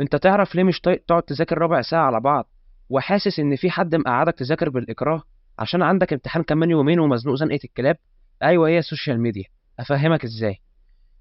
انت تعرف ليه مش طايق تقعد تذاكر ربع ساعة على بعض وحاسس ان في حد مقعدك تذاكر بالاكراه عشان عندك امتحان كمان يومين ومزنوق زنقه الكلاب؟ ايوه، هي ال social media. افهمك ازاي.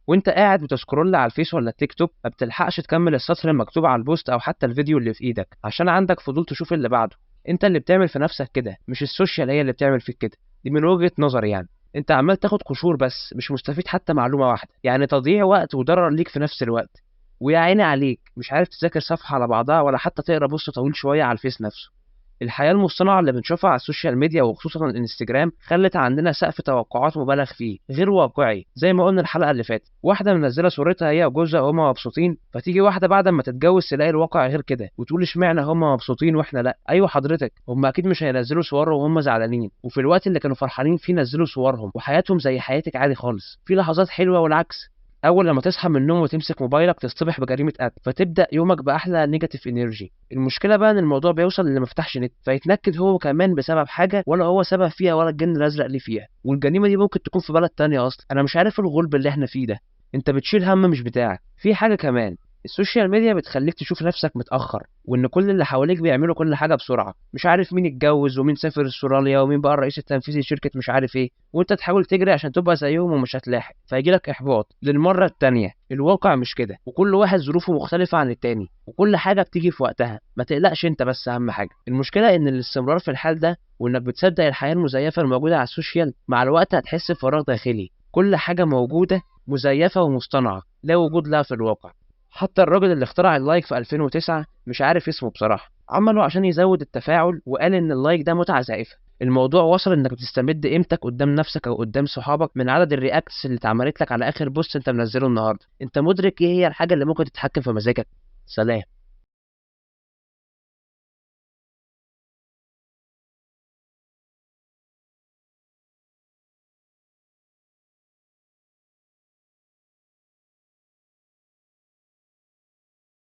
وانت قاعد بت scroll على الفيس ولا التيك توك ما بتلحقش تكمل السطر المكتوب على ال post او حتى الفيديو اللي في ايدك عشان عندك فضول تشوف اللي بعده. انت اللي بتعمل في نفسك كده، مش ال social هي اللي بتعمل فيك كده. دي من وجهة نظري يعني. انت عمال تاخد قشور بس مش مستفيد حتى معلومة واحدة، يعني تضييع وقت وضرر ليك في نفس الوقت. ويا عيني عليك مش عارف تذاكر صفحة على بعضها ولا حتى تقرا post طويل شوية على الفيس نفسه. الحياة المصطنعة اللي بنشوفها على ال social media وخصوصا الانستجرام خلت عندنا سقف توقعات مبالغ فيه غير واقعي. زي ما قلنا الحلقة اللي فاتت، واحدة منزلة صورتها هي وجوزها وهما مبسوطين، فتيجي واحدة بعد ما تتجوز تلاقي الواقع غير كده وتقول اشمعنى هما مبسوطين واحنا لا. ايوه حضرتك، هما اكيد مش هينزلوا صورهم وهم زعلانين، وفي الوقت اللي كانوا فرحانين فيه نزلوا صورهم وحياتهم زي حياتك عادي خالص، في لحظات حلوة والعكس. اول لما تصحى من النوم وتمسك موبايلك تصطبح بجريمة قتل، فتبدا يومك باحلى negative energy. المشكلة بقى ان الموضوع بيوصل للي ما فتحش نت، فيتنكد هو كمان بسبب حاجة ولا هو سبب فيها ولا الجن الازرق ليه فيها، والجريمه دي ممكن تكون في بلد تانية اصلا. انا مش عارف الغلب اللي احنا فيه ده، انت بتشيل هم مش بتاعك. في حاجة كمان، ال social media بتخليك تشوف نفسك متأخر، وإن كل اللي حواليك بيعملوا كل حاجة بسرعة، مش عارف مين اتجوز ومين سافر استراليا ومين بقى الرئيس التنفيذي لشركة مش عارف ايه، وانت تحاول تجري عشان تبقى زيهم ومش هتلاحق، فيجيلك إحباط للمرة التانية. الواقع مش كده، وكل واحد ظروفه مختلفة عن التاني، وكل حاجة بتيجي في وقتها، ما تقلقش انت بس أهم حاجة. المشكلة إن الاستمرار في الحال ده وإنك بتصدق الحياة المزيفة الموجودة على ال social، مع الوقت هتحس بفراغ داخلي، كل حاجة موجودة مزيفة ومصطنعة لا وجود لها في الواقع. حتى الراجل اللي اخترع ال like في 2009 مش عارف اسمه بصراحة، عمله عشان يزود التفاعل وقال ان ال like ده متعة زائفة. الموضوع وصل انك بتستمد قيمتك قدام نفسك او قدام صحابك من عدد ال reacts اللي اتعملت لك على اخر post انت منزله النهارده. انت مدرك ايه هي الحاجة اللي ممكن تتحكم في مزاجك؟ سلام.